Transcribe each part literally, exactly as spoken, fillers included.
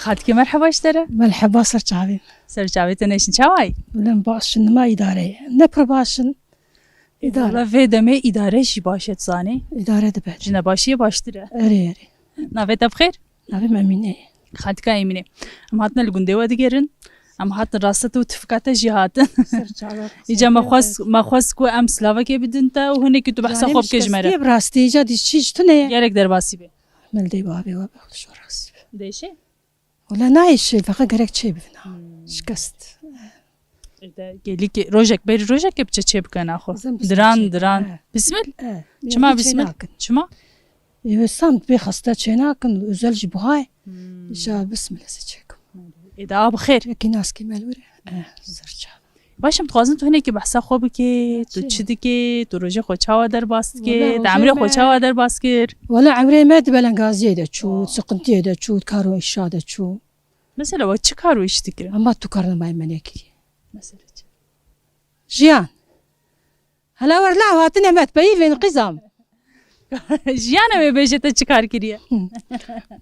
Xaltike, merheba ji te re. Merheba, ser çavê. Ser çavê te neşin, çawayî? Bilim baş in, nima îdare ye. Ne pir baş in. Îdare. Valla vê demê îdare jî baş e, tu zanî. Îdare dibe. Ji nebaşiyê baştir e. Erê, erê. Navê te bi xêr? Navê min Emîne ye. Xaltika Emîne. Em hatine li gundê we digerin. Em hatin rasta te û tifika te jî hatin. Ser çavê. Îca me xwest, me xwest ku em silavekê bidin te û hinekî tu behsa xwe bike ji me re. Yanî şikestiyê bi rastî, îca dî çi ji tune ye? Gerek derbasî be. Mildê bavê we be, Xwedê ji we razî be. Dêşê? Wele nayê şê, feqet gerek çê bivina. Hmm. Şikest. Ede gelîkê rojek berî rojekê biçe çê bike naxwe. Zim bismil çê. Diran, diran. He. Bismil? He. Çima bismil? Çima? Ê, wê sam bê xeste çê nakin, özel ji buhay. Hmm. Îca bismil ez ê çêkim. Ê de a bi xêr. Yekî naskî me li wir e. Eh, ser çav. Baş e, em dixwazin tu hinekî behsa xwe bikê, tu çi dikê, tu rojê xwe çawa derbas dikê, te emrê xwe çawa derbas kir? Wele emrê me di belengaziyê de çû, siqintiyê de çû, kar û îşa de çû. Mesela we çi kar û îş dikir? Ama tu kar nemayê me nekiriye. Mesela çi? Jiyan. Hela wer law hatine me peyivên qîzam. Jiyan e wê bêje te çi kar kiriye?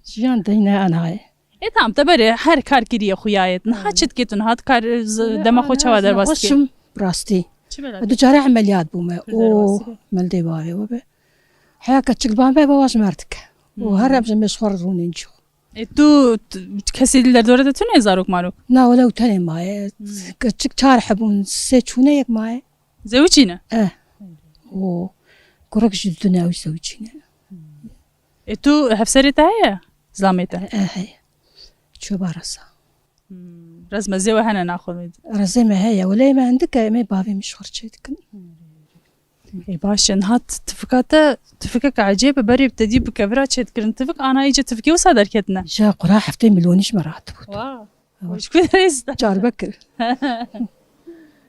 Jiyan deyne anayê. E, tamam, te berê her kar kiriye xuyayet. Niha çi dikê tu, niha tu kar, z-, dema xwe çawa derbas dikê? Nexweşim, rastî. Çi bela? Du care emeliyat bûme. Û mildê bavê we be. Heya keçik ban be, bava ji mer dike. Û her em ji mêş xwe rûnên jî. E, tu, tu, kesê li derdora te tune zarok marok? Na, wele ew tenê maye. Hmm. Keçik çar hebûn, sê çûne, yek maye. Zewicîne? Eh. O kurik jî dune ew zewicîne. E, tu hevserê te heye? Zilamê te? Eh, heye. Çû barasa. Hmm. Rezmezê we hene naxwe? Rezê me heye. Wele me hindik e, me bavê min ji xwe re çê dikin. Ê, baş e, niha t-, tifika te, tifikeke ecêb e, berê bi te dî bi kevira çêdikirin. Tifik ana îce tifikê wisa derketine. Ja qura heftê milyon ji me re hatibû. Wa, ewa. Ji ku derê sta? Çarbekir.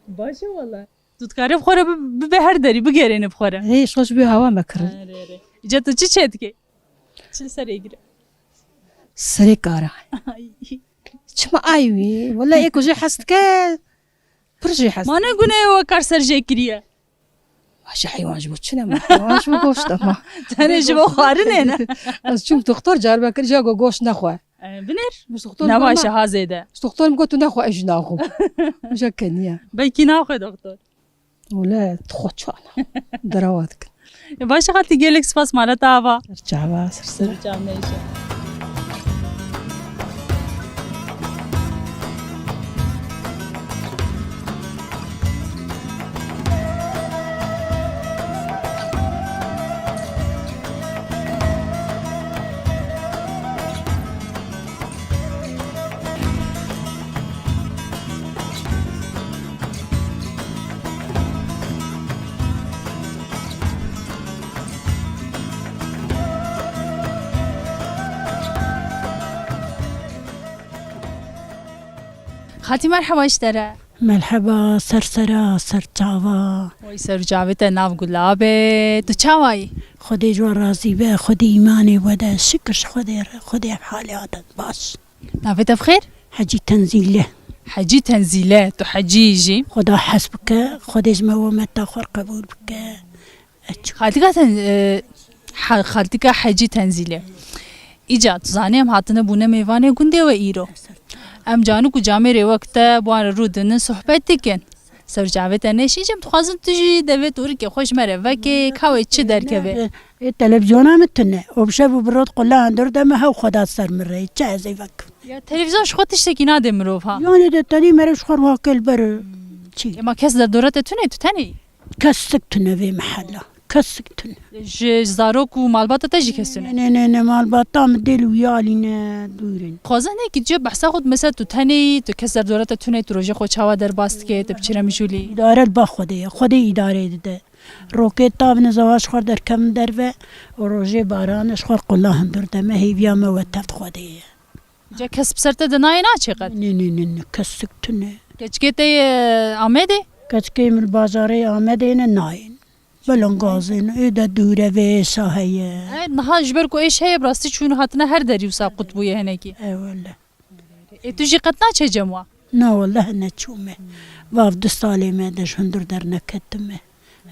Baş e wala. Tu dikarî bi xwe re bi-, bibe her derî, bigerêne bi xwe re. Hê, ji xwe ji bê hewa me kirin. Erê, erê. Îca tu çi çêdikê? Çi li serê gire? Serê kara. Ay. Çima ay wî? Wela ê ku jê hez dike, pir jê hez dike. Ma ne gune we kar ser jê kiriye? Ji heywan ji bo çi ne ma? Heywan ji bo goşt e ma. Tenê ji bo xwarinê ne? Ez çûm doktor, caribekir ja go goşt nexwe. E, binêr. Ji doktor ne baş e, ha zêde. Ji doktor min got tu nexwe, ez jî naxwim. Ja keniye. Belkî naxwe doktor. Wele tu xwe çana. Derawa dikin. E, baş e xaltî, gelek spas, mala te ava. Ser çava, ser ser. Ser çav, neyşe. Xaltî, merheba ji te re. Merheba, ser sera, ser çava. Oy, ser û çavê te nav gula be. Tu çawa yî? Xwedê ji we razî be, Xwedê îmanê we de, şikir ji Xwedê re, Xwedê ev halê hate baş. Navê te bi xêr? Hecî Tenzîle. Hecî Tenzîle, tu hecî yî jî? Xweda hez bike, Xwedê ji me we meta xwe qebûl bike. Xaltika te, e, ha-, xaltika Hecî Tenzîlê. Îca, tu zanî em hatine bûne mêvanê gundê we îro. Em canik û camêrê wek te bi wan re rû dinin, sohbet dikin. Ser çavê te nêşî, îca em dixwazin tu jî devê tûrikê xwe ji me re vekê, ka wê çi derkeve? Ê, televîzyona min tune. Û bi şev û bi rot qula hundir de me hew xwe da ser min re. Çi ez ê vekim? Ya, televîzyon ji xwe tiştekî nade mirov, ha? Yanê de tenê mere ji xwe re wake li ber. Çi? Ema kes derdora te tune, tu tenê yî? Kesik tune vê mehela. Kesik tune. Ji zarok û malbata te jî kes tune? Nê, nê, nê, nê, malbata min dêl û yalî ne, dûr in. Xwazin hinekî tu behsa xwe, mesela tu tenê yî, tu kes derdora te tune, tu rojê xwe çawa derbas dike, tu bi çi re mijûlî? Îdare li ba Xwedê ye, Xwedê îdareyê dide. Rokê tavin, ez ava ji xwe derkevim derve û rojê baran ji xwe qula hundir de me, hêviya me we tev Xwedê ye. Ca kes bi ser te de nayê, naçê qet? Nê, nê, nê, nê, kesik tune. Keçikê te yê Amedê? Keçikê min li bajarê Amedê ne, nayên. Belengazê ne, ê de dûr e, vê êşa heye. E, niha ji ber ku êş heye, bi rastî çûn hatine her derî wisa qut bûye hinekî. E, wele. Ê, tu jî qet naçe cem wa? Na, wele neçûme. Vav du salê me de ji hundir derneketime.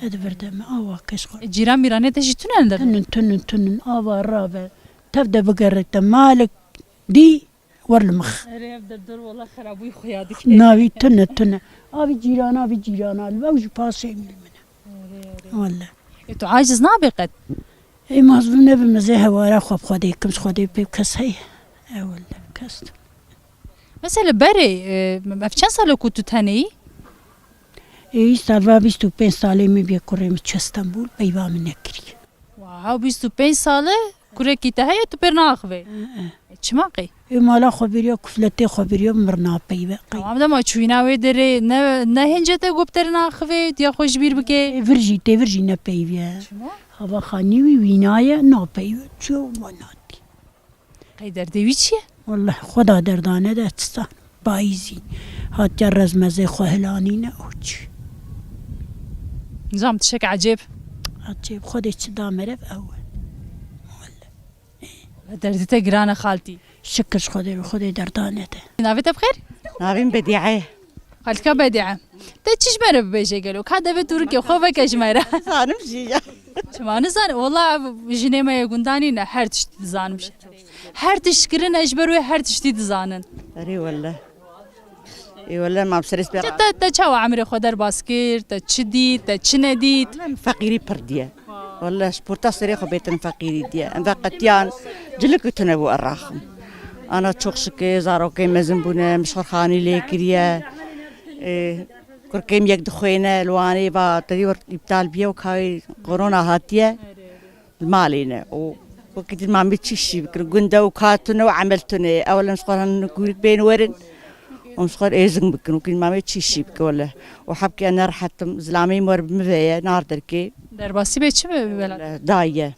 Ez vir de me awa keş xwe. E, cîran mîranê te jî tune li der? Tunin, tunin, tunin. Ava rave. Tev de bigerek te malik dî. wer li mix. Erê, ev derdor wela xerabûyî xuya dike. Navî tune tune. Avî cîrana, avî cîrana, li ew jî pasê min e. Erê, erê. Wele. Ê, tu aciz nabê qet? Ê, mazlûm nebim, ez ê hewara xwe bi Xwedê kim, ji Xwedê pê kes heye. E, wele, kes. Mesela berê, e, ev çend sal e ku tu tenê yî? Ê, îsal va bîst û pênc salê min bê kurê min çû Stenbul, peyva min nekiriye. Wow, bîst û pênc sal e kurekî te heye, tu pê naxivê? Hı hı. E, çima qey? Ê, mala xwe biriya, kufletê xwe biriya, mir napeyve. Qey? Tamam, dema çûyîna wê derê ne, ne hince te got te naxivê, diya xwe ji bîr bike? Ê, vir jî, tê vir jî nepeyve. Çima? Hava xanî wî wînaye, napeyve. Çû, ma natî. Qey derdê wî çi ye? Welleh, xwe da derdane de çi zan. Payîzî. Hatiye rezmezê xwe hilanîne û çi. Nizam tiştek ecêb. Ecêb, Xwedê çi da meriv ew e. Welleh. Derdê te giran e xaltî. Şikir ji Xwedê, Xwedê derdane de. Navê te bi xêr? Navê min Bedîe ye. Xalika Bedîe. Te çi ji me re bibêje gelo? Ka devê tûrikê xwe veke ji me re. Zanim jî ya. Çima nizane? Wela ev jinê me yê gundanî ne, her tiştî dizanim. Her tişt kirine ji ber wê her tiştî dizanin. Erê wele. Ê wele mam serê sper. Te, te, te çawa emrê xwe derbas kir? Te çi dît? Te çi nedît? Wele em feqîrî pir diye. Wele ji porta serê xwe bêtin feqîrî diye. Em veqetiyan cilik û tune bû eraxim. Ana çok şükür zarokê mezin bûne, min ji xwe xanî lê kiriye. Ê, Kurkêm yek dixwêne, li Wanê va tedî wir îptal biye û kawê korona hatiye. Li malê ne. Û wekî din mamê çi şî bikin. Gund e û kar tune û emel tune. Ewlen ji xwe hin kûrik bên werin. Û ji xwe êzing bikin. Wekî din mamê çi şî bike wele. Û hebkê ne rehetim. Zilamê min wer bi min ve ye. Nar derkê. Derbasî bê çi be wela? Daye.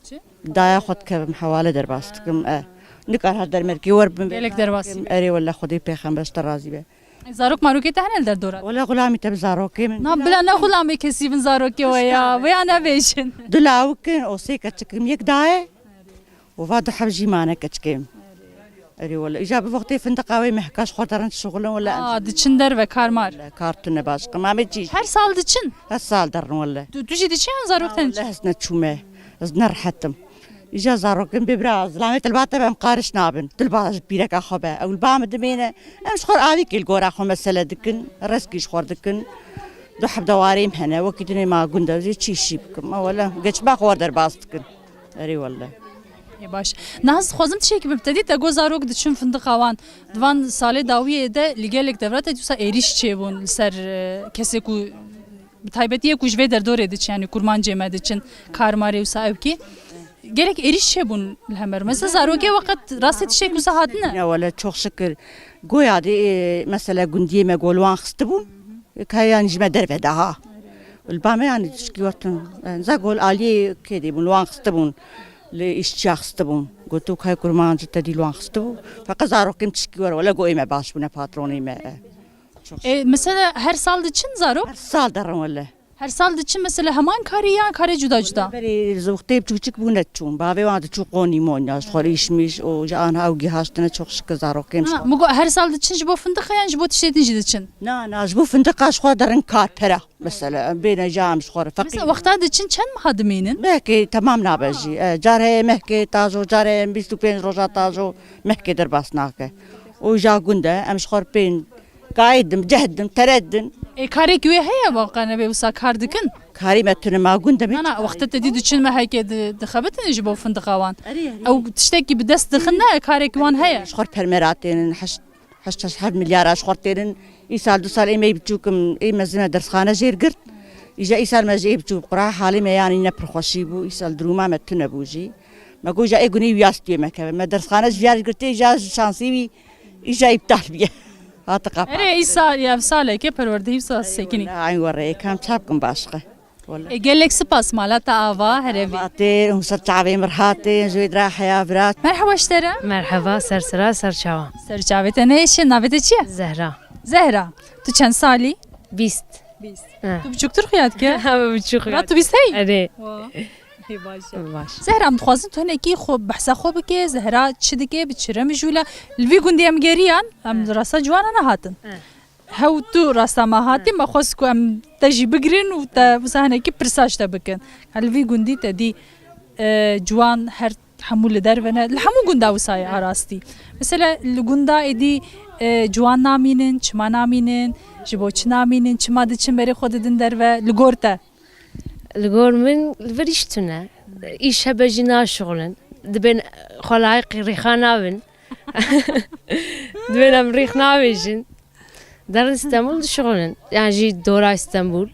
Çi? Daya xwe dikevim hewale derbas dikim. E. Nikar her dermerkê wer bim. Gelek derbas. Erê wele Xwedê pêxember ji te razî be. Zarok marokê te hene li derdora? Wele xulamî te bi zarokê min. Na bila ne xulamê kesî bin zarokê we ya. Veya nebêjin. Du lawik in û sê keçik in. Yek daye. Û va du heb jî mane keçikê min. Erê wele. Îja bi wextê findiqa wê mehka ji xwe derin şixulin wele. Aa, diçin derve kar mar. Wele kar tune baş. Qimamê çî. Her sal diçin? Her sal derin wele. Tu, tu jî diçin yan zarok te? Wele ez neçûme. Ez nerehet im. Îja zarokên bê bira zilamê tilba te be em qariş nabin. Tilba ji pîreka xwe be. Ew li ba min dimêne. Em ji xwe avîkê li gora xwe mesele dikin. Reskî ji xwe dikin. Du heb dewarê min hene. Wekî dinê ma gund e. Jê çi şî bikim? Ma wele geçma xwe derbas dikin. Erê wele. Ê baş. Niha ez dixwazim tiştekî bim. Te dî te got zarok diçin findiqa wan. Di van salê dawiyê de li gelek devra te dîsa êrîş çêbûn li ser, e, kesê ku bi taybetî yê ku ji vê derdorê diçin, yanî kurmancê me diçin, karmarê wisa ewkî. Gelek êrîş çêbûn li hemer. Mesela zarokê we qet rastê tiştek wisa hatine? Ya wele çok şükür. Goya dê, e, mesela gundiyê me gol wan xistibûn. Ka yanî ji me derve daha. Li ba me yanî tişkî wetin. Za gol aliyê kê dê bûn, li wan xistibûn. Li îşçiya xistibûn. Gotu kay kurmancî te dî li wan xistibû. Feqet zarokên tişkî wer wele go ê me baş bûne patronê me. E, mesela her sal diçin zarok? Her sal derin wele. Her sal diçin mesela heman karî yan karê cuda cuda? Berê zewqtê biçûçik bûne çûn. Bavê wan diçû qonî monya. Ji xwe îşmiş û ji anha ew gihaştine çok şikir zarokên ji xwe. Ha, min got her sal diçin ji bo findiqa yan ji bo tiştê din jî diçin? Na, na, ji bo findiqa ji xwe derin kar pera. Mesela, em bêne ja em ji xwe re feqîr. Mesela, wexta diçin çend meha dimînin? Mehkê temam nabe jî. E, car heye mehkê tajo, car heye bîst û pênc roja tajo, mehkê derbas nake. Û ja gund e, em ji xwe re pên kayê din, cehd din, teret din. Ê, karekî wê heye, waqe nebe wisa kar dikin? Karê me tune ma gund e. Na, na, wexta te dî diçin mehekê di-, dixebitin ji bo findiqa wan. Erê, erê. Ew tiştekî bi dest dixin ne, karekî wan heye. Ji xwe re permera tênin, heşt Heşt heşt heft milyara ji xwe têrin. Îsal du sal ê me yê biçûk im, ê mezin me dersxane jêr girt. Îja îsal me ji ê biçûk qura halê me yanî ne pir xweşî bû. Îsal dirûma me tune bû jî. Me got, îja ê gunî wî ya stûyê me keve. Me dersxane ji vîya girtê, îja ji şansî wî, îja îptal bîye. Hate qapa. Erê, îsal ya saleke perwerdehî wisa sekinî. Ay were, ê kam çap kim başqe. Wele. E, gelek spas, mala te ava, herevî. Ava tê, hûn ser çavê min re hatê, ji wê dira heya vira. Merhaba ji te re. Merhaba, ser sira, ser çawa. Ser çavê te nehêşe, navê te çi ye? Zehra. Zehra, tu çend salî? Bîst. Bîst. He. Tu biçûktir xuya dike? Ha, biçûk xuya. Ra tu bîst hey? Erê. Wa. Hê baş e. Baş. Zehra, em dixwazin tu hinekî xwe, behsa xwe bike, Zehra çi dike, bi çi re mijûl e? Li vî gundî em geriyan, em He. rasta ciwana nehatin. He. Hew tu rasta me hatî, He. me xwest ku em te jî bigirin û te wisa hinekî pirsa ji te bikin. Li vî gundî te dî, e, ciwan her Hemû li derve ne, li hemû gunda wisa ye a rastî. Mesela li gunda êdî, e, ciwan namînin, çima namînin, ji bo çi namînin, çima diçin berê xwe didin derve, li gor te? Li gor min li vir îş tune. Îş hebe jî naşixulin. Dibên xwe layîqî rîxa nabin. Dibên em rîx nabêjin. Derin Stenbul dişixulin. Yan jî dora Stenbul,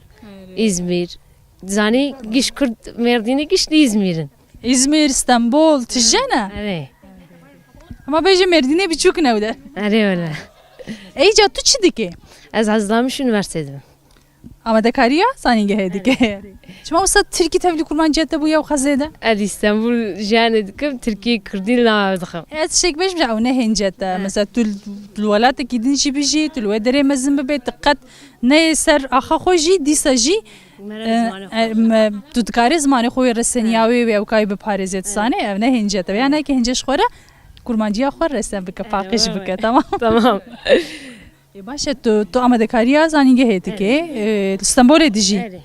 Îzmîr. Zanî giş Kurd Mêrdînî giş li Îzmîr in. Îzmîr, Stenbul, tije ne? Erê. Hema bêje Mêrdînê biçûk ne ew de. Erê wele. Ey ca tu çi dikê? Ez hezdamiş üniversiteyê dibim. Amadekariya zanîngehê dike. Çima wisa Tirkî tevlî Kurmancî te bûye û xezê de? Ez Îstanbul jiyanê dikim, Tirkî Kurdî li nav dixim. Ez tiştek bêjim, ew ne hênce te. He. Mesela tu, tu li welatekî din jî bijî, tu li wê derê mezin bibê, tu qet neyê ser axa xwe jî, dîsa jî, Mere e, zimanê e, xwe. me, tu dikarê zimanê xwe wê reseniya wê wê ew kayî biparêzê, tu zanê, ev ne hênce te. Ya ne ki hênce ji xwe re Kurmanciya xwe resen bike, paqij bike, tamam. Tamam. Ê, baş e, tu, tu amadekariya zanîngehê dikê, Erê. e, li Stenbolê dijî. Erê.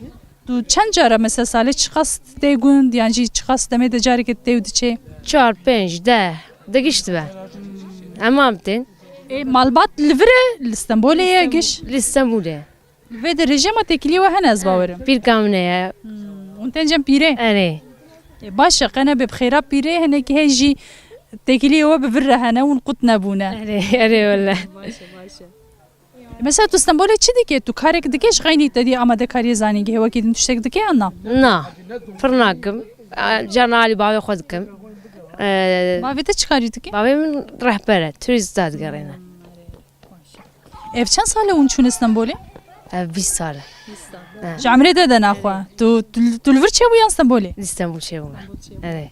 Tu çend cara mesela salê çiqas tê gund, yan jî çiqas demê de carekê tê û diçê? Çar, pênc, deh, de giş dibe. Hemam tên. Ê, malbat li vir e, li Stenbolê ye giş? Li Stenbolê. Vê de rejema têkiliyê we hene ez bawerim. Pîrka min e. Hmm, hûn tên cem pîrê? Erê. Ê, baş e, qene bê bi xêra pîrê, hinekî hê jî têkiliyê we bi vir re hene, hûn qut nebûne. Erê, erê wele. Baş e, baş e. Mesela tu Stenbolê çi dikê? Tu karek dikê ji xeynî te dî amadekariyê zanîngehê wekî din tiştek dikê yan na? Na. Pir nakim. A, carna alî bavê xwe dikim. E, Bavê te çi karî dike? Bavê min rehber e. Turîsta digerîne. Ev çend sal e hûn çûne Stenbolê? Ev bîst sal e. Bîst sal. He. Ji emrê te de naxwe. Tu, tu, tu li vir çêbûyan Stenbolê? Li Stenbol çêbûme. Erê.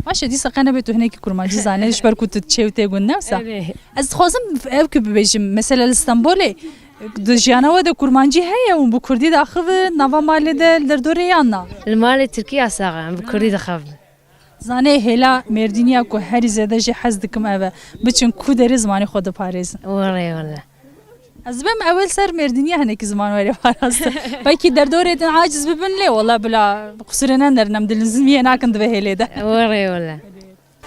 Baş e, dîsa qe nebe tu hinekî kurmancî zanî, ji ber ku tu çêw tê gund ne wisa? Erê. Ez dixwazim ev ku bibêjim, mesela li Stenbolê di jiyana we de kurmancî heye û bi kurdî daxivin nava malê de li derdorê yan na? Li malê tirkî yasax e, em bi kurdî dixevin. Zanê hêla Mêrdîniya ku herî zêde jê hez dikim ev e, biçin ku derê zimanê xwe diparêzin. Were wele. Ez dibêm ew ê li ser Mêrdîniya hinekî ziman were parastin. Belkî derdorê din aciz bibin lê wela bila qusûrê nenerin, em dilnizmiyê nakin di vê hêlê de. Were wele.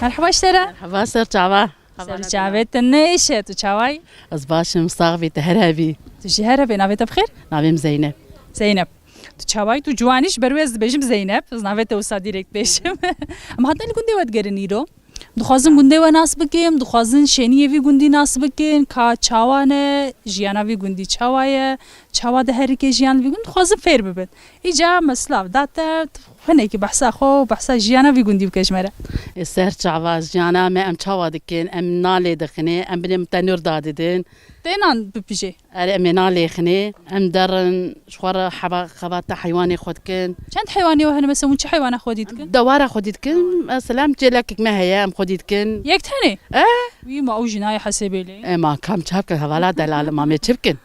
Merheba ji te re. Merheba, ser çava. Ser çavê te nêşe, tu çawayî? Ez baş im, sax bî, tu her hebî. Tu jî her hebî, navê te bi xêr? Navê min Zeynep. Zeynep. Tu çawayî, tu ciwanî, ji ber wê ez dibêjim Zeynep. Ez navê te wisa direkt bêjim. Em hatine li gundê we digerin îro. Dixwazin gundê we nas bikim, dixwazin şêniyê vî gundî nas bikin, ka çawa ne, jiyana vî gundî çawa ye, çawa diherike jiyan vî gundî, dixwazin fêr bibin. Îca me silav da te, hinekî behsa xwe û behsa jiyana vî gundî bike ji me re. Ê ser çava, jiyana me em çawa dikin, em nalê dixinê, em binê tenûr dadidin. Tê nan bipijê? Erê, em ê nalêxinê, em derin, ji xwe re heba-, xebata heywanê xwe dikin. Çend heywanê we hene? Mesela hûn çi heywana xwedî dikin? Dewara xwedî dikin. Mesela em çêlekek me heye, em xwedî dikin. Yek tenê? Eh? Wî ma ew jî nayê hesêbê lê. E, ma kam çav kin, hevala delal, ma em ê çi bikin?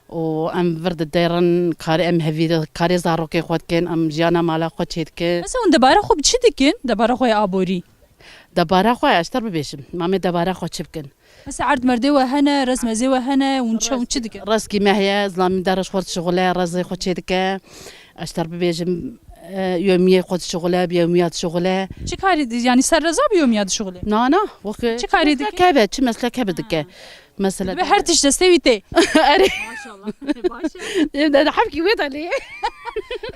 Û em vir didêrin, karê em hevîr, karê zarokê xwe dikin, em jiyana mala xwe çêdikin. Mesela hûn debara xwe bi çi dikin? Debara xwe ya aborî? Debara xwe, ez ji te re bibêjim. Ma em ê debara xwe çi bikin? Mesela erd merdê we hene, rez mezê we hene, hûn çi, hûn çi dikin? Rezkî me heye, zilamî dere ji xwe dişixule, rezê xwe çêdike. Ez ji te re bibêjim, e, yomiyê xwe dişixule, bi yomiya dişixule. Çi karî di-, yanî ser reza bi yomiya dişixule? Na, na, wek çi karî dike? Meslek hebe, çi meslek hebe dike. Mesela dibe her tişt destê wî tê. Erê. Maşallah. Baş e. Em de hevkî wê de lê.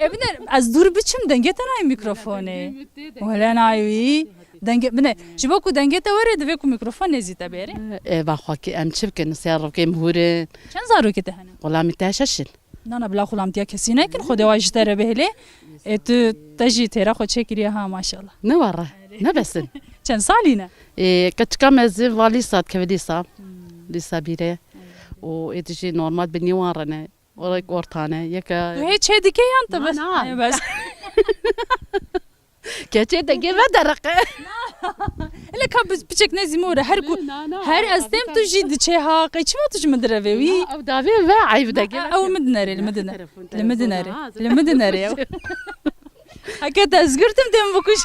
E, bine, ez dûr biçim, dengê te nayê mîkrofonê. Wele nayê wî. Dengê, bine, ji bo ku dengê te were, divê ku mîkrofon nêzî te bêrê. E, va xwe ki em çi bikin, sê rokê em hûr in. Çend zarokê te hene? Xulamî te şeş in. Na, na, bila xulamtiya kesî nekin, Xwedê wa ji te re bihêlê. E, tu te jî têra xwe çêkiriye ha, maşallah. Ne were, ne besin. Çend salî ne? E, keçika mezin va lîsa dikeve lîsa. Lîsa bîre. Û ê tu jî normal binî wan re ne. Orek ortane, yeka. Tu hê çê dike yan te bes? Na, na. Bes. Keçê te gê vedereqe. Hele ka bi-, piçek nezî more. Her ku, na, na, her ez têm tu jî diçe ha. Qey çima tu ji min direvê wî? Na, ew davê ve eyb de gê. Ew min dinere, li min dinere. Li min dinere. Li min dinere ew. Heke te ez girtim, dêm bikuş.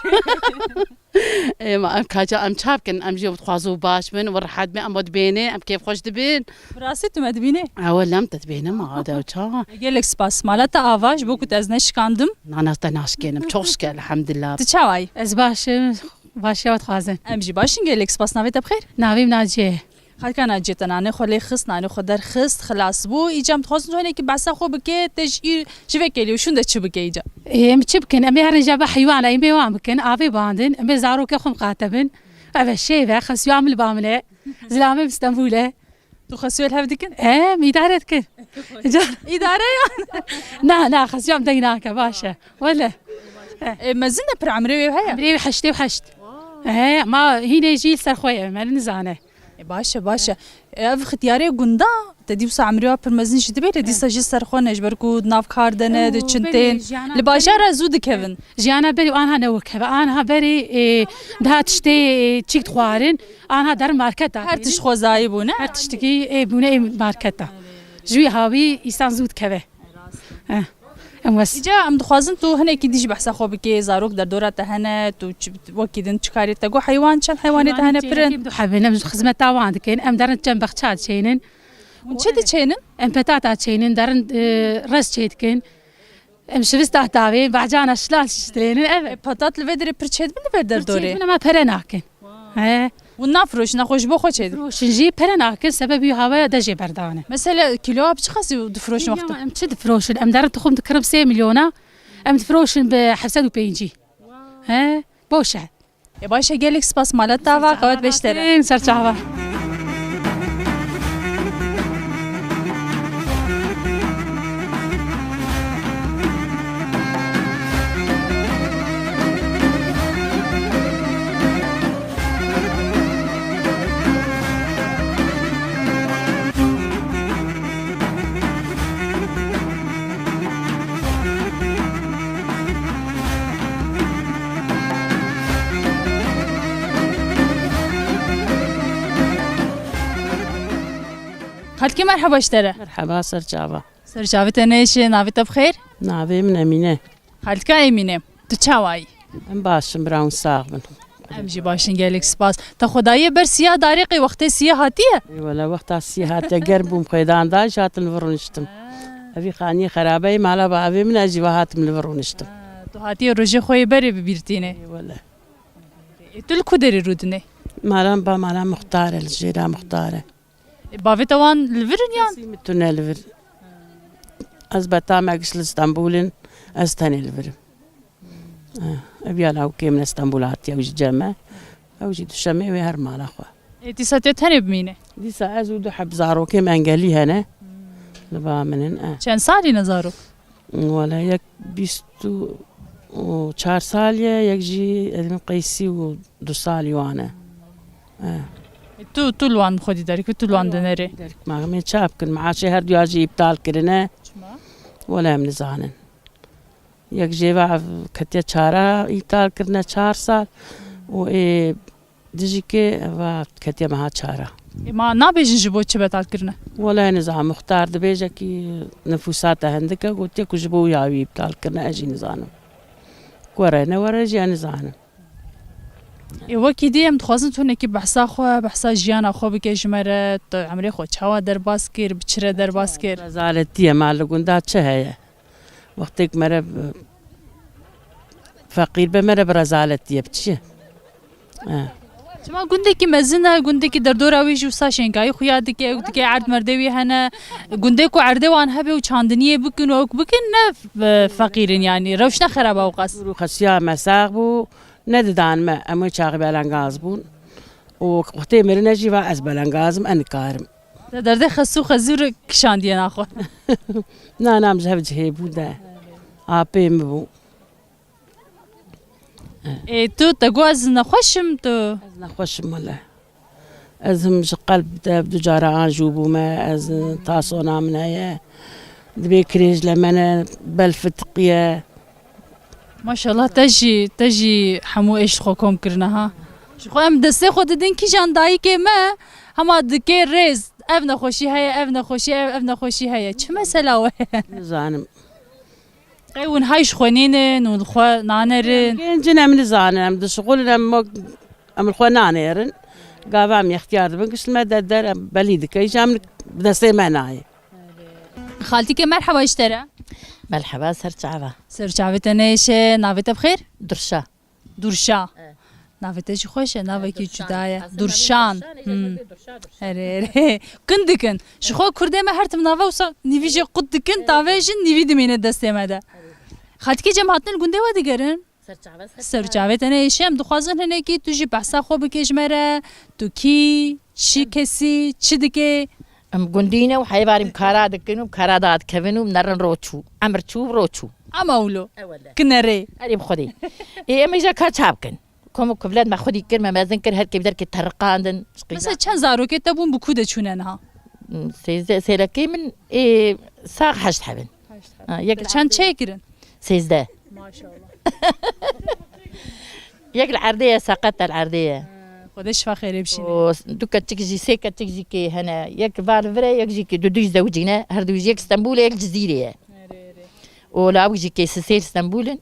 Ê, ma em kaça em çav kin, em jî dixwazin baş bin, û rehet bin, em dibêne, em kêfxweş dibin. Bi rastî tu me dibînî? Ewe lem te dibêne ma, de çawa? Gelek spas. Mala te ava ji bo ku te ez neşikandim. Nana te naşkênim. Çok şükür, elhamdülillah. Tu çawayî? Ez baş im. Baş ya dixwazin. Em jî baş in, gelek spas. Navê te bi xêr? Navê min Naciye ye. Xalka Naciye, te nanê xwe lê xist, nanê xwe derxist, xilas bû. Îca em dixwazin tu hinekî behsa xwe bike, te ji î-, ji vê kelî û şûn de çi bike îca? Ê, em çi bikin? Em ê herin jî be heywana, em ê wan bikin, avê bandin, em ê zarokê xwe miqate bin. Ev e şêv e, xesiya min li ba min e. Zilamê min Stenbûl e. Tu xesiyo li hev dikin? Em îdare dikin. Îdare ya? Na, na, xesiya min deng nake, baş e. Wele. E, mezin e, pir emrê wê heye? Emrê wê heştê û heşt. E, ma hînê jî li ser xwe ye, me nizane. E, baş e, baş e. E, ev xitiyarê gunda, te dî wisa emrê wa pir mezin jî dibe, lê dîsa jî ser xwe ne, ji ber ku di nav kar de ne, diçin tên. Li bajara zû dikevin. Jiyana berî û anha ne wek hev e. Anha berî, e, daha tiştê, e, çîk dixwarin. Anha derin marketa. Her tişt xwezayî bû, ne? Her tiştikî, e, bûne, e, marketa. Ji wî hawî îsan zû dikeve. Eh, em wes- Îca em dixwazin tu hinekî dî jî behsa xwe bikê, zarok derdora te hene, tu çi, wekî din çi karê te got, heywan, çend heywanê te hene, pir in? Heywanê çênekî du heb in, em ji xizmeta wan dikin, em derin çend bexça çênin. Hûn çi diçênin? Em petata çênin, derin, e, rez çêdikin. Em şivista tavê, bahcana şilan şiştirênin, ev e. E, petat li vê derê pir çêdibin li vê derdorê? Pir çêdibin, ama pere nakin. He. Hûn nafiroşin, xwe ji bo xwe çêdibin? Firoşin jî pere nakin, sebebî hawaya de jê berdane. Mesela kîloya bi çi qasî difiroşin wexta? Kîloya em çi difiroşin? Em derin tuxum dikirin sê milyona, em difiroşin bi heft sed û pêncî. He, boş e. E, baş e, gelek spas, mala te ava, qewet beştere. Ser çava. Xelkê merheba ji te re. Merheba, ser çava. Ser çavê te nêşe, navê te bi xêr? Navê min Emîne. Xelka Emîne, tu çawa yî? Em baş in, bira hûn sax bin. Em jî baş in, gelek spas. Te xwe daye ber siya darê qey wextê siya hatiye? Ê wele, wexta siya hatiye germ bûm, xwêdan da, ji hatin li vir rûniştim. Evî xaniyê xerabe ye, mala bavê min, ez jî va hatim li vir rûniştim. Ha, tu hatiye rojê xwe yê berê bibîrtînê. Ê wele. Ê, tu li ku derê rûdinê? Mala min ba mala Muxtar e, li jêra Muxtar e. E, bavê te wan li vir in yan? Kesî min tune li vir. Ez beta me giş li Stenbolin, ez tenê li vir im. Eh, ev ya lawikê min li Stenbol hatiye, ew jî cem e. Ew jî duşemê wê her mala xwe. E, dîsa tê tenê bimîne? Dîsa ez û du heb zarokê min engelî hene. Li ba min in, eh. Çend salî ne zarok? Wele yek bîst û çar salî ye, yek jî ez ê bim qey sî û du salî wan e. Eh. E, tu, tu li wan xwedî derkevî, tu li wan dinerê? Derkevî, em ê ça bikin? Meaşê her duya jî îptal kirine. Çima? Wele em nizanin. Yek jê ve ev ketiye çara îptal kirine çar sal û ê Dijî ke eva ketiye meha çara. Ê, ma nabêjin ji bo çi betal kirine? Wele nizam, muxtar dibêje ki nifûsa te hindik e, gotiye ku ji bo ya wî îptal kirine, ez jî nizanim. Ku were ne were jî ez nizanim. Ê, wekî dî em dixwazin tu hinekî behsa xwe, behsa jiyana xwe bike ji me re, tu emrê xwe çawa derbas kir, bi çi re derbas kir? Rezaletî ye, ma li gunda çi heye? Wextêk mere bi, feqîr be, mere bi rezaletî ye, bi çi ye? Eh. Çima gundekî mezin e, gundekî derdora wî jî wisa şênkayî xuya dike, dike erd merdê wî hene. Gundê ku erdê wan hebe û çandiniyê bikin û ewk bikin, ne, e, feqîr in, yanî rewş ne xerab e ewqas. Dûr û xesiya me sax bû, nedidan me, em wê çaxî belengaz bûn. Û wextê mirine jî va ez belengaz im, ez nikarim. Te derdê xes û xezûr kişandiye naxwe. Na, na, em ji hev cihê bû de. Apê min bû. Ê, tu, te got ez nexweş im, tu? Ez nexweş im wele. Ez him ji qelb de du cara anjû bûme, ez tasona min heye. Dibê kirêj li me ne, bel fitiqiye. Maşallah, te jî, te jî hemû êş xwe kom kirine ha. Ji xwe em destê xwe didin kîjan dayikê me, hema dike rêz, ev nexweşî heye, ev nexweşî, ev, ev nexweşî heye. Çi mesela we? Nizanim. Qey hûn hay ji xwe nînin, hûn li xwe nanerin? Gencin em nizanin, em dişixulin, em, em li xwe nanêrin. Gava em yextiyar dibin, giş li me der der, em belî dike, îja em bi destê me nayê. Xaltîke, merheba ji te re. Merheba, ser çava. Ser çavê te nêşe, navê te bi xêr? Durşa. Durşa. E. Navê te jî xweş e, navekî cuda ye. Durşan. Durşan, ê, Hmm. Durşan, Durşan. Erê, erê. Kin dikin. Ji xwe kurdê me her tim nava wisa nîvî jê qut dikin, tavê jin nîvî dimîne destê me de. Xelkê cem hatin gundê we digerin? Ser çavê, ser Ser çavê. Çavê te ne êşe, em dixwazin hinekî tu jî behsa xwe bike ji me re. Tu kî, çi kesî, çi dike? Em gundî ne û heyvarî kara dikin û kara dadikevin û nerin roçû. Emir çû, roçû. Ama wilo. E wele. Kinerê. Erê bi xwedê. Ê, em îja ka çav kin. Kom û kivlet me xwedî kir, me mezin kir, her kê bi derkê teriqandin. Mesela çend zarokê te bûn, bi ku de çûne niha? Sêzdeh, sêrekê min, ê, sax heşt hebin. Heşt hebin. Ha, yek Te çend çêkirin? Sêzdeh. Maşallah. Yek li erdê ye, seqet e li erdê ye. Ha, Xwedê şifa xêrê bişîne. O, du keçik jî, sê keçik jî kê hene. Yek va li vir e, yek jî kê du, du jî zewicîne. Her du jî yek Stenbolê, yek Cizîrê ye. Erê, erê. O, lawik jî kê sisêr Stenbolin.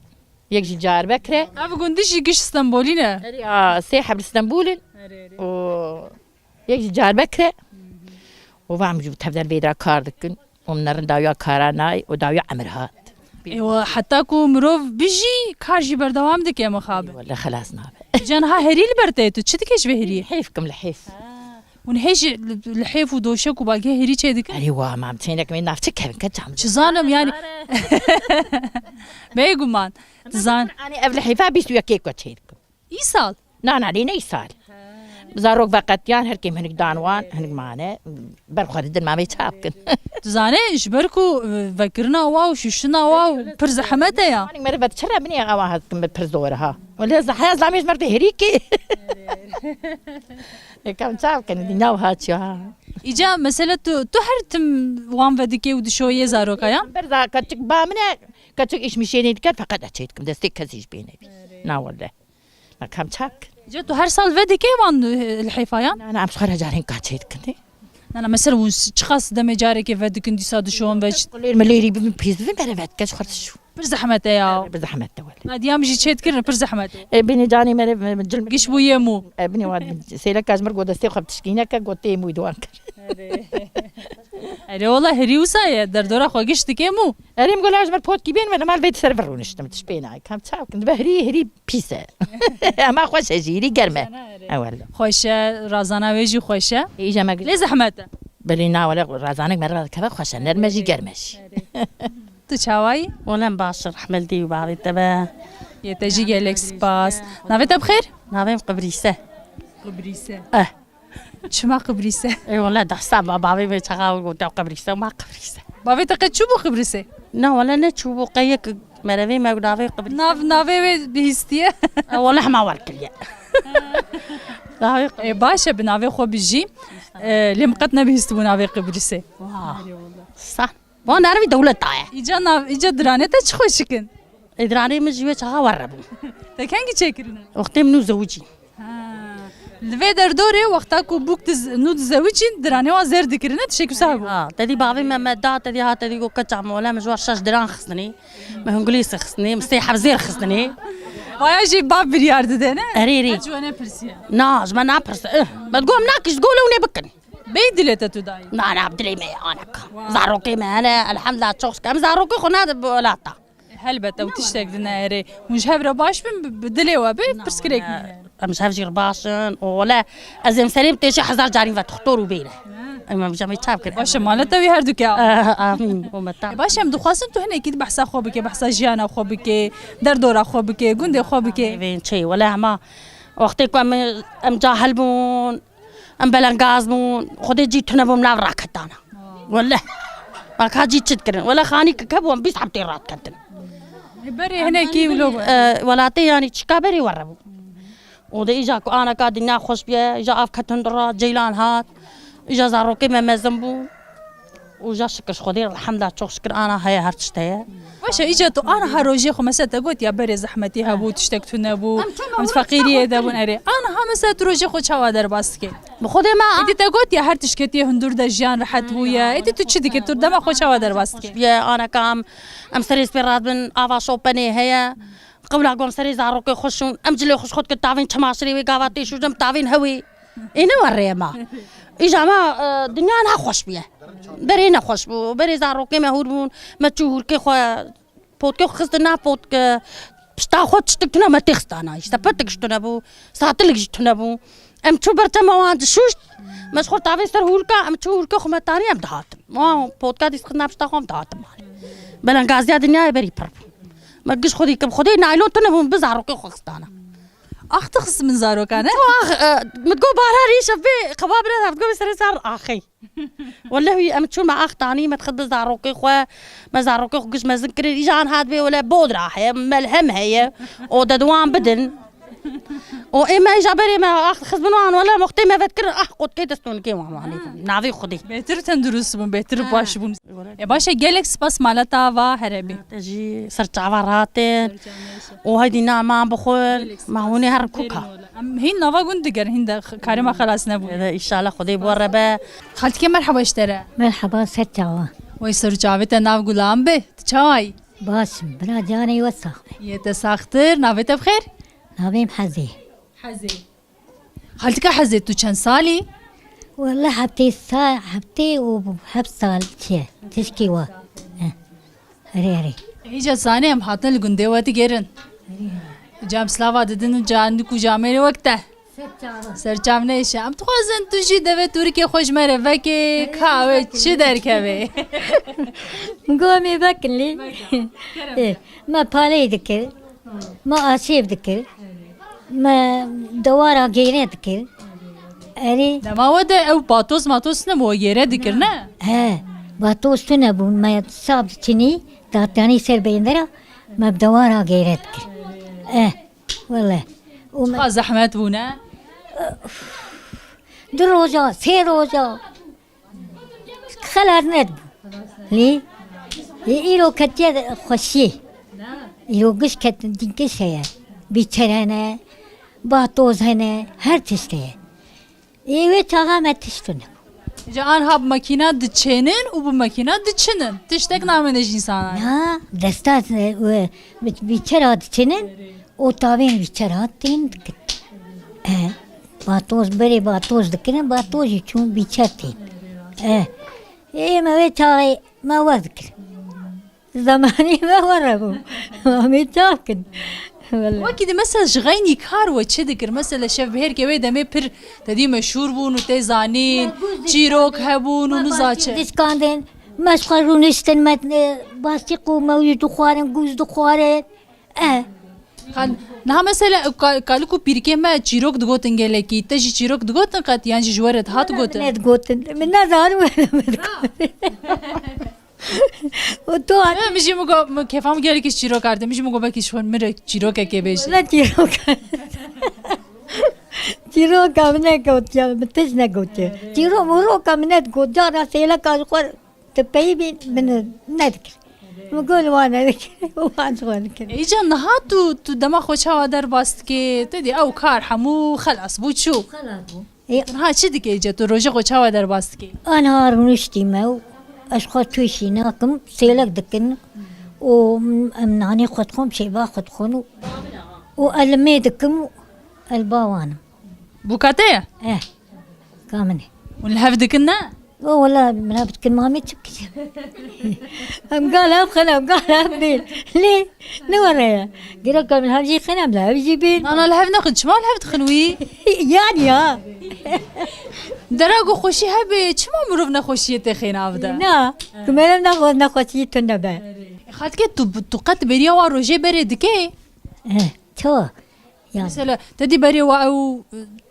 Yek jî Diyarbekir e. Ev gundî jî giş Stenbolî ne? Erê, a, sê heb li Stenbolin. Erê, erê. O, yek jî Diyarbekir e. Û va em jî tevdel vê dira kar dikin. Û min nerin dawiya kara nayê û dawiya emir hat. Ê, wa heta ku mirov bijî, kar jî berdewam dike mixabin. Wele xelas nabe. Can ha herî li ber te tu çi dike ji vê herî? Hêf kim li hêf. Hûn hê jî li, li hêf û doşek û bagê herî çê dikin? Erê wa mam tênek me navçe kevin ke cam. Çi zanim yani. Bêguman. Dizan. Anî ev li hêfa bîst û yekê ku çê dikim. Îsal? Na, na, lê ne îsal. Zarok veqetiyan, her kêm hinik dan wan, hinik mane. Ber xwe didin, ma vê çap kin. Tu zanî, ji ber ku, e, vekirina wa û şûştina wa û pir zehmet e ya. Anî mere vet çira binê awa hat kin pir zor ha. Wele ez heya zlamê ji mer de herî kê. Yekam çap kin, dinya wiha çi ha. Îca, mesela tu, tu her tim wan vedikê û dişoyê zaroka ya? Ber za keçik ba min e, keçik îş mişênê diker, feqet ez çê dikim, destê kesî ji bê nebî. Na wele. Na kam çak. Ca tu her sal vedikê wan, eh, li hêfa yan? Na, na, em ji xwe re carên ka çê dikin, ne? Na, na, mesela hûn s-, çiqas demê carekê vedikin, dîsa dişon ve ç- Lêr me lêrî bibin pêz bibin, bere vedike ji xwe dişû. Pir zehmet e ya. Bi zehmet de wele. Na diyam jî çê dikirin, pir zehmet e. E, binê canê me re, me, me cil me- Giş bûye mû. E, binê wan sêleka ji mir got destê xwe bi tişkîneke, got tê mû diwan kir. Erê wala herî wisa ye, derdora xwe giş dike mû. Erê min got la ji mir potkî bên me, li mal vê di ser vir rûniştim, tiş pê nayê. Kam çav kin, dibe herî, herî pîs e. Ema xweş e jî, herî germ e. Erê. E wele. Xweş e, razana wê jî xweş e. Îja me Lê zehmet e. Belê na wele razanek me re keve xweş e, nerm e jî germ e jî. Tu çawayî? Wele em baş in, rehmet li dê û bavê te be. Yê te jî gelek spas. Navê te bi xêr? Navê min Qibrîs e. Qibrîs e. Eh. Çima Qibrîs e? Ê wele dehsa ba-, bavê me çaxa gote Qibrîs e, ma Qibrîs e. Bavê te qet çûbû Qibrîsê? Na wele neçûbû, qey yek merevê me navê Qibrîs e. Nav, navê wê bihîstiye. E wele hema wer kiriye. Navê Qibrîs. Ê, baş e, bi navê xwe bijî. Ê, lê min qet nebihîstibû navê Qibrîsê. Wah. Sa. Van nervî dewleta ye. Îca nav, îca diranê te çi xweş dikin? Ê, diranê min ji wê çaxa werre bû. Te kengî çêkirine? Wextê min nû zewicî. Ha. Li vê derdorê wexta ku bûk diz-, nû dizewicîn, diranê wan zêr dikirine, tişek wisa bû. Ha, te dî bavê me me da, te dî ha, te dî got keça me wele min ji wan şeş diran xistinê. Min hingulîsê xistinê, min sê heb zêr xistinê. Vaya jî bav biryar dide, ne? Erê, erê. Ji we nepirsiye. Na, ji me napirse. Eh, me digot em nakî ji gol e hûn ê bikin. Bey dilê te tu dayî? Na, na, dilê me ye, aneka. Zarokê me hene, elhamdulillah, çok şükür. Em zarokê xwe nadin bi welata. Helbet, ew tiştek din e, erê. Hûn ji hev re baş bin, bi, bi dilê we bê, pirsgirêk nîne. Em ji hev jî re baş in. Û wele, ez ê em serê min têşê hezar carî ve doktor û bêne. Em, em ji em ê çav kirin. Baş e, male te wî her du ke. Ah, amîn. Û me ta. E, baş e, em dixwazin tu hinekî di behsa xwe bike, behsa jiyana xwe bike, derdora xwe bike, gundê xwe bike. Evên çê, wele hema wextê ku em, em cahil bûn, em belengaz bûn, Xwedê cî tune bûm nav raketana. Wele. Baka cî çi dikirin? Wele xanî ki kebû em bîst heb tê radiketin. Berê hinekî wilo. E, welatê yanî çika berê were bû. Û de îja ku aneka dinya xweş biye, îja av ketin dira, ceylan hat, îja zarokê me mezin bû. Û ja şikir ji Xwedê, elhamdulillah, çok şikir ana heye, her tişt heye. Baş e, îca tu aniha rojê xwe, mesela te got ya berê zehmetî hebû, tiştek tune bû, em feqîriyê de bûn, erê. Aniha mesela tu rojê xwe çawa derbas dikê? Bi Xwedê me. Êdî te got ya her tişt ketiye hundur de jiyan rehet bûye. Êdî tu çi dikê? Tu dema xwe çawa derbas dikê? Xweş bûye, aneka em, em serê spê radibin, ava şopenê heye. Qewla gom serê zarokê xweş û em cilê xweş xwe dikin tavên çemaşirê wê gava tê şûjin tavên hewê. Ê ne werê ma. Îja ma, e, dinya nexweş bûye. Berê nexweş bû. Berê zarokê me hûr bûn. Me çû hûrkê xwe, potkê xwe xistin nav potke. Pişta xwe tiştik tune me têxistana. Îşte pirtik ji tune bû, satilik ji tune bû. Em çû ber tema wan dişûşt. Me ji xwe tavê ser hûrka, em çû hûrka xwe me tanî em dihatin. Wan potka dîs xidna pişta xwe em dihatin malê. Belengaziya dinyayê berî pir bû. Me giş xwedî kim xwedê naylon tune bûn bi zarokê xwe xistana. Ax dixist min zarokan e? Ax, e, min got bahra rîşe vê qeba bire da, min got serê sar axê. Wele wî em çû me ax tanî, me dixist bi zarokê xwe, me zarokê xwe giş mezin kirin, îjan hat bê wele bodra heye, melhem heye, o de diwan bidin. O ê me îja berê me ax dixist bin wan wele moxtê me vet kirin, ah qotkê destûnikê wan wanê. Navê xwedê. Bêtir tendurist bûn, bêtir baş bûn. E, baş e, gelek spas mala te ava here bî. Te jî ser çava ratin. Û heydî naman bixwin. Ma hûnê her kuka. Em hîn nava gund digerin, hîn de x-, karê me xelas nebû. Ede, înşallah Xwedê bi we re be. Xaltikê merheba ji te re. Merheba, ser çava. Wey ser û çavê te nav gulan be. Tu çawa yî? Baş im, bira canê we sax be. Yê te saxtir, navê te bi xêr? Navê min Hezê. Hezê. Xaltika Hezê, tu çend salî? Wele heftê sa-, heftê û heft sal çi ye, tişkî wa. Eh, erê, erê. Îca zanê em hatine li gundê we digerin. Îca em slava didin û ca nik û camêrê wek te. Ser çav. Ser çav neyşe. Em dixwazin tu jî devê Tirkiyê xwe ji me re vekê, ka wê çi derkeve. Min got em ê vekin lê. Vekin. Kerem. Eh, me paleyê dikir. Me aşêv dikir. Me dewara gêre dikir. Erê. Dema we de ew batoz matoz ne, we gêre dikir, ne? He, batoz tune bûn. Me sab diçinî, datiyanî ser beyndera, me bi dewara gêre dikir. Eh, wele. Û me Çiqa zehmet bû, ne? Du roja, sê roja. Xelas nedibû. Lê, lê îro ketiye xweşiyê. Îro giş ket-, giş heye. Bîçer hene, batoz hene, her tişt heye. Ê wê çaxa me tişt tune. Ji anha bi makîna diçênin û bi makîna diçinin. Tiştek namêne ji însanan. Na, desta, e, bi, bîçera diçinin. O tavên wî çera tên dikin. E, batoz berê batoz dikirin, batoz jî çûn bîçer tên. E, ê me wê çaxê me we dikirin. Zemanî me we re bû. Em ê çav kin. Wele. Wekî di mesela ji xeynî kar we çi dikir? Mesela şevbihêrkê wê demê pir tedî meşhûr bûn û tê zanîn, çîrok hebûn û niza çi. Dişkandin, me ji xwe rûniştin, me, e, bastîq û mewî dixwarin, gûz dixwarin. E. Xan, niha mesela, ka-, kalik û pîrikê me çîrok digotin gelekî. Te jî çîrok digotin qet, yan jî ji we re dihat gotin? Min nedigotin. Min nezanim were min digotin. Û tu hat- Min jî min got, min kêfa min gelekî ji çîrok ardin. Min jî min got belkî ji xwe min re çîrokekê bêjî. Wele çîrok. Çîroka min negotiya, min tişt negotiye. Çîrok, miroka min negot. Cara sêleka ji xwe Tu peyivî min nedikir. Min got wan nedikir. Wan ji wan dikir. Îca niha tu, tu dema xwe çawa derbas dikê? Te dî ew kar hemû xelas bû çû. Xelas bû. Ê, tu niha çi dikê îca? Tu rojê xwe çawa derbas dikê? Anha rûniştî me û ez xwe tûşî nakim, sêlek dikin û em nanê xwe dixwin, şêva xwe dixwin û, û elimê dikim û elba wan im. Bûka te ye? Eh, ka min e. Hûn li hev dikin ne? O wela min hev dikin, mamê çi bikir? Em gal hev xin, em gal hev bên. Lê ne were ye. Gerek em li hev jî xin, em li hev jî bên. Nana li hev nexin, çima li hev dixin wî? Yani ya. Dera ku xweşî hebe, çima mirov nexweşiyê tê xêna bide? Na, ku merem nexwe-, nexweşiyê tune be. Xalkê tu, tu qet beriya wa rojê berê dikê? Eh, çawa? Ya. Mesela, te dî berê wa ew,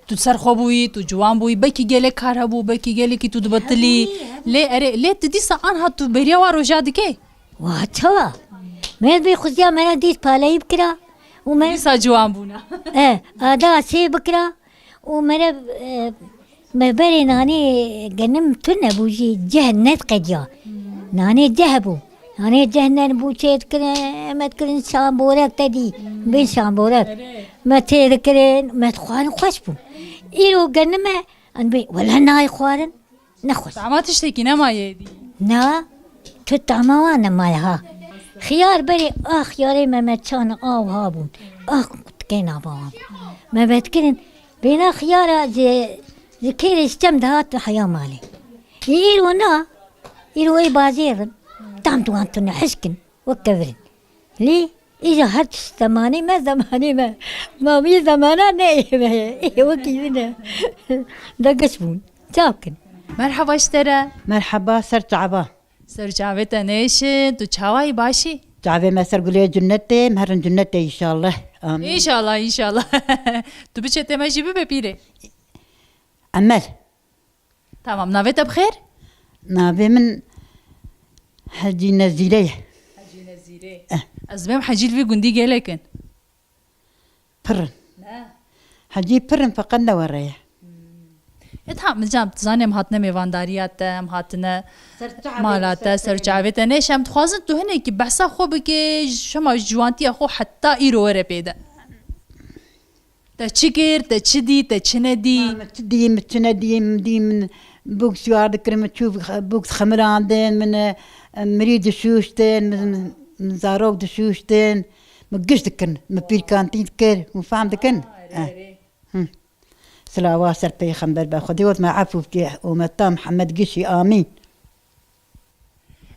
tu ser xwe bûyî, tu ciwan bûyî, belkî gelek kar hebû, belkî gelekî tu dibetilî. Hebû, hebû. Lê erê, lê tu dîsa anha tu beriya wa roja dikê? Wa çawa? Me vê xuziya me re dît paleyî bikira. Û me Dîsa ciwan bûna. E, ada sê bikira. Û me re, e, Me berê nanê genim tune bû jî ceh nediqediya. Nanê ceh bû. Nanê ceh nen bû çê dikirin, me dikirin şamborek te dî. Bin şamborek. Me tê dikirin, me dixwarin xweş bû. Îro genime, em bê, wele nayê xwarin, ne xweş. Ama tiştekî nemaye dî. Na, tu tama wan nemaye ha. Xiyar berê, ah, xiyarê me, me çan av ha bûn. Ah, tikên ava wan. Me vedikirin, Bêna xiyara ji, ji kêrê ji çem dihat heya malê. Î îro na, îro ê bajêr in. Tam diwan tune hişk in, wek kevir in. Lê Îja her tişt zemanê me, zemanê me. Ma wî zemana ne ê me ye. Ê wekî wî ne. De giş bûn. Çav kin. Merhaba ji te re. Merhaba, ser çava. Ser çavê te nêşin, tu çawayî başî? Çavê me ser gulê cinnetê, em herin cinnetê înşallah. Amîn. Înşallah, înşallah. Tu biçe te me jî bibe pîrê. Emel. Tamam, navê te bi xêr? Navê min Hecî Nezîre ye. Hecî Nezîre. Eh. Ez dibêm Hecî li vî gundî gelek in. Pir in. Ne. Hecî pir in, feqet ne were ye. Hmm. E, tamam, min can, tu zanî em hatine mêvandariya te, em hatine mala te, ser çavê te. Neyse, em dixwazin tu hinekî behsa xwe bike, ji, şema ji ciwantiya xwe heta îro were pê de. Te çi kir, te çi dî, te çi nedî? Ma min çi dî, min çi nedî, min dî, min bûk siwar dikirin, min çû bûk xemirandin, min, e, mirî dişûştin, min, min zarok dişûştin, min giş dikin, min pîrkantî dikir, hûn fehm dikin? Ah, erê, eh, erê. Hı. Silawa ser pêxember be, Xwedê wet me efû bike, ûmeta Mihemed gişî, amîn.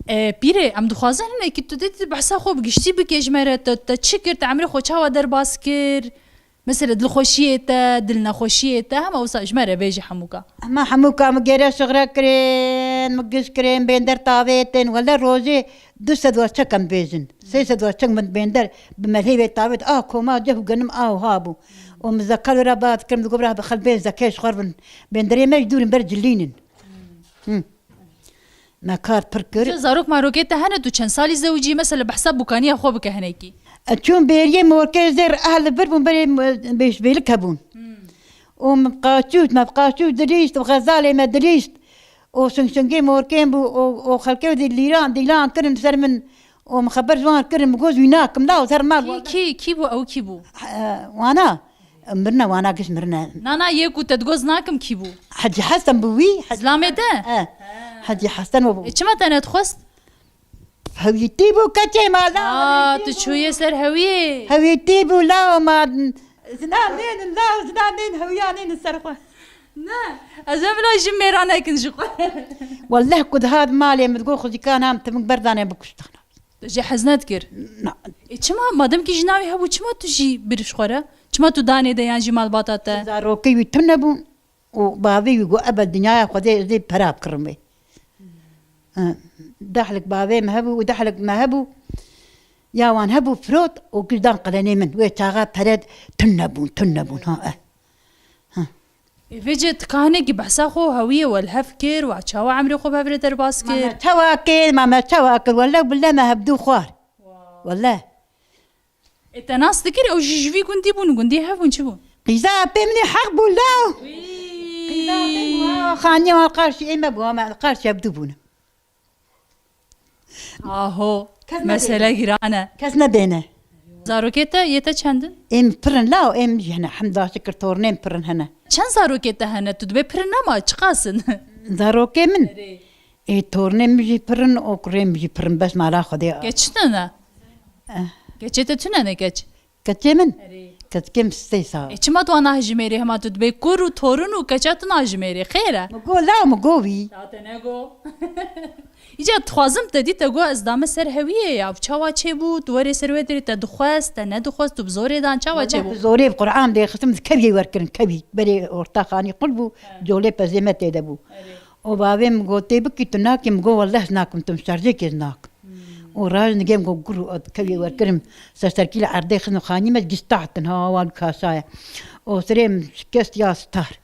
E, pîrê, em dixwazin hinekî tu dê tu behsa xwe bi giştî bike ji me re, te, te çi kir, te emrê xwe çawa derbas kir? Mesela dilxweşiyê te, dilnexweşiyê te, hema wisa ji me re bêje hemûka. Hema hemûka min gêre şixre kirin, min giş kirin, bênder tavêtin, wele rojê du sed werçek em bêjin. Sê sed werçek min bênder bi melhê vê tavêt, a koma ceh û genim a wiha bû. Û min zeka li ra ba dikirim, digot bira bi xelbên zekê ji xwe bin. Bênderê me ji dûr in ber cilînin. Hı. Me kar pir kir. Tu zarok marokê te hene, tu çend salî zewicî, mesela behsa bûkaniya xwe bike hinekî. Ez çûm bêriyê morkê zêr ehl li vir bûn, berê m-, bêşbêlik hebûn. Hmm. Û min qaçût, me qaçût dirîşt, û xezalê me dirîşt. Û şingşingê morkên bû, û, û xelkê dî lîran, dîlan kirin ser min. Û min xeber ji wan kirin, min got, wî nakim, la û ser mal. Kî, kî, kî bû, ew kî bû? He, wana. Mirine, wana giş mirine. Na, na, yê ku te digot nakim kî bû? Hecî Hesen bû wî. Zilamê te? E. Hecî Hesen bû. E, çima te nedixwest? Hewîtî bû keçê ma la. Aa, tu çûyê ser hewiyê. Hewîtî bû la ma. Zinan nênin la, zinan nênin hewiya nênin ser xwe. Ne, ez ê bila jin mêra nekin ji xwe. Welleh ku dihat malê min digot xwezîkan ham tim berdane bikuştana. Tu jê hez nedikir? Na. E, çima? Madem ki jina wî hebû, çima tu jî bir ji xwe re? Çima tu danê de yan jî malbata te? Zarokê wî tune bûn û bavê wî got, ebe dinyaya Xwedê ez ê pera bikirim wê. Ha, dehlik bavê me hebû û dehlik me hebû. Ya wan hebû firot û giş dan qelenê min. Wê çaxa pere tune bûn, tune bûn, ha, e. Ha. Ê vêce tu kahinekî behsa xwe û hewiyê we li hev kir, we çawa emrê xwe bi hev re derbas kir? Ma me çawa kir, ma me çawa kir, wele bile me hevdû xwar. Wow. Wele. Ê te nas dikir, ew jî ji vî gundî bûn, gundî hev bûn, çi bûn? Qîza apê min ê heq bû law. Wî. Qîza apê min, ha, xaniyê wan qarşî ê me bû, me qarşî hevdû bûn. Aho, kes mesele nedêne. Giran e. Kes nedêne. Zarokê te, yê te çend in? Êm pir in law, êm jî hene, hemda şikir tornên pir in hene. Çend zarokê te hene? Tu dibê pir in ama çiqas in? Zarokê min? Erê. Ê, tornê min jî pir in, û kurê min jî pir in, bes mala Xwedê. Keç tune ne? Eh. Keçê te tune ne keç? Keçê min? Erê. Keçikê min sê sal. E, çima tu nahijimêrî? Hema tu dibê kur û torun û keça tu nahijimêrî? Xêr e? Min got la, min got wî. Ya te nego. Îca dixwazim te dî te got ez dame ser hewiyê ya. Çawa çêbû? Tu werê ser wê dirê te dixwest, te nedixwest, tu bi zorê dan, çawa çêbû? Bi zorê bi Qur'an dê xistim, keviyê werkirin, kevî. Berê orta xanî qul bû, he, colê pezê me tê de bû. Erê. Û bavê min got, tê bikî tu nakî? Min got, welleh ez nakim, tu min şerjêkê ez nakim. Hmm. Û raj nigê min got, gur û kevî werkirim. Ser serkî li erdê xizm xanî me gistahtin, ha, wan kaşaya. Û sirê min şikest ya star.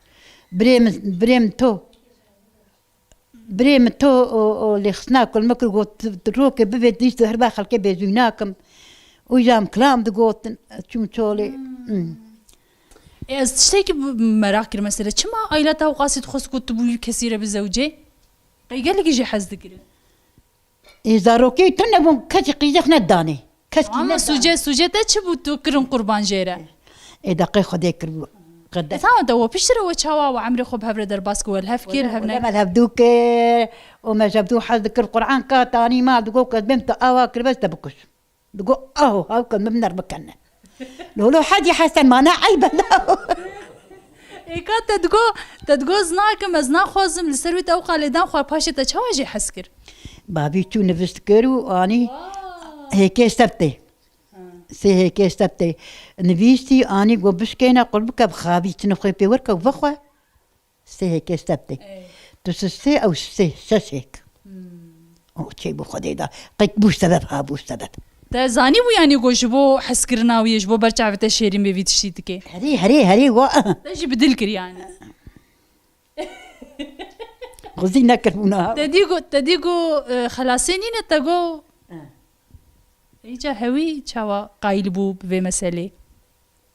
Birê min, birê min to. Birê min to û, û lêxistina kulmik got, tu, tu rokê bivê dîst, tu herba xelkê bêzûy nakim. Û jam kilam digotin, çûm çolê. Hmm. Hmm. Ê, ez tiştekî bi-, meraq kir mesela. Çima aîla te ewqasî dixwest ku tu bi wî kesî re bizewicê? Qey gelekî jê hez dikirin? Ê, zarokê tune bûn, kesî qîzê xwe nedanê. Kes kî. Ama nedane. Sûce, sûce te çi bû tu kirin qurban jê re? Ê, de qey Xwedê kiribû. E, tamam, te we piştre we çawa we emrê xwe bi hev re derbas kir, we li hev kir, hev nekir? Wele me li hevdû kir, û me ji hevdû hez dikir, Qur'an ka tanî mal digot, ez bêm tu awa kiribes te bikuş. Digot, aho, hawke min ner bikene. Lolo Hecî Hesen, ma ne eyb e la. Êka te digo, te digo, ez nakim, ez naxwazim, li ser wî te ew qalê dan xwe, paşê te çawa jê hez kir? Bavî çû nivist kir û anî. Wow. Hêkê sebtê. Ha. Sê hêkê sebtê nivîsî, anî got bişkêne qulbike bixabî, çinê xwe pê werke û vexwe. Sê hêkê sebtê. Ey. Tu sê ew sê, şeş hêk. Hmm. O çê bû Xwedê da. Qet bû sebeb, ha bû sebeb. Te zanî bû, yanî got ji bo hezkirina wî, ji bo ber çavê te şêrîn bê vî tiştî dike? Herî, herî, herî, wa. Te jî bi dil kir yanî. Xwezî nekir bûna. Te dî got, te dî got, e, xelasê nîne, te got. Eh. Îca hewî çawa qayîl bû bi vê meselê?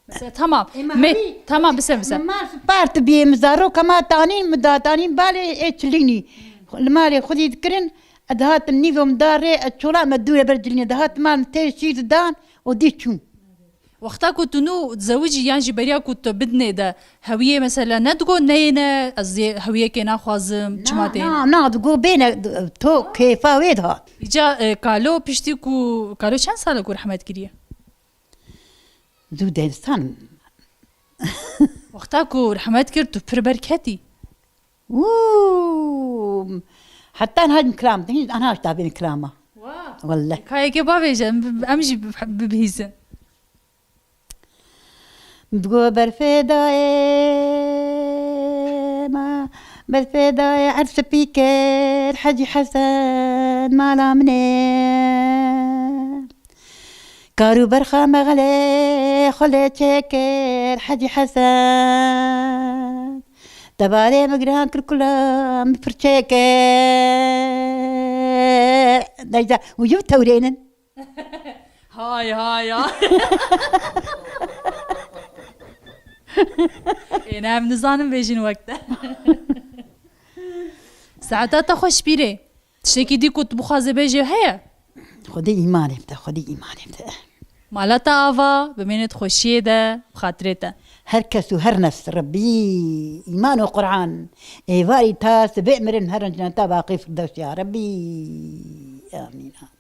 Mesela, tamam. Ê, me Me, hewî, tamam, bise, bise. Me mar spart bî, me zaroka ma tanîn, me datanîn balê ê çilînî. Li malê xwedî dikirin, ez dihatim nîvo me da rê, ez çola me dûre ber cilînê. Dihatim mal me tê şîr didan û dî çûm. Wexta ku tu nû dizewicî yan jî beriya ku tu bidinê de hewiyê mesela nedigot neyêne, ez ê hewiyekê naxwazim, çima Na, tê? na, na, digot bêne, to kêfa wê dihat. Îca, e, kalo piştî ku, kalo çend sal e ku rehmet kiriye? Zû dênistan. Wexta ku rehmet kir, tu pir berketî. Wû! Heta niha kilam, hîn aniha ji davên kilama. Wa! Welleh. Kayekê bavêje, em, em jî bibihîzin. Digo berfê dayê me, berfê dayê erd spî kir, Hecî Hesen mala min e. Kar û berxa me xelê xwe lê çêkir, Hecî Hesen. Te balê min giran kir, kula min pir çêkir. Neyse, û ji tewrênin. Hay, hay, hay. Ê, ne, em nizanin bêjin wek te. Saeta te xweş pîrê. Tiştekî dî ku tu bixwazê bêjê heye? Xwedê îmanê bide, Xwedê îmanê bide. Mala te ava, bimênit xweşiyê de, bi xatirê te. Her kes û her nefs, Rebbî, îman û Qur'an, êvarî ta sibê mirin herin cineta baqî Firdewsê ya Rebbî. Amîn, amîn.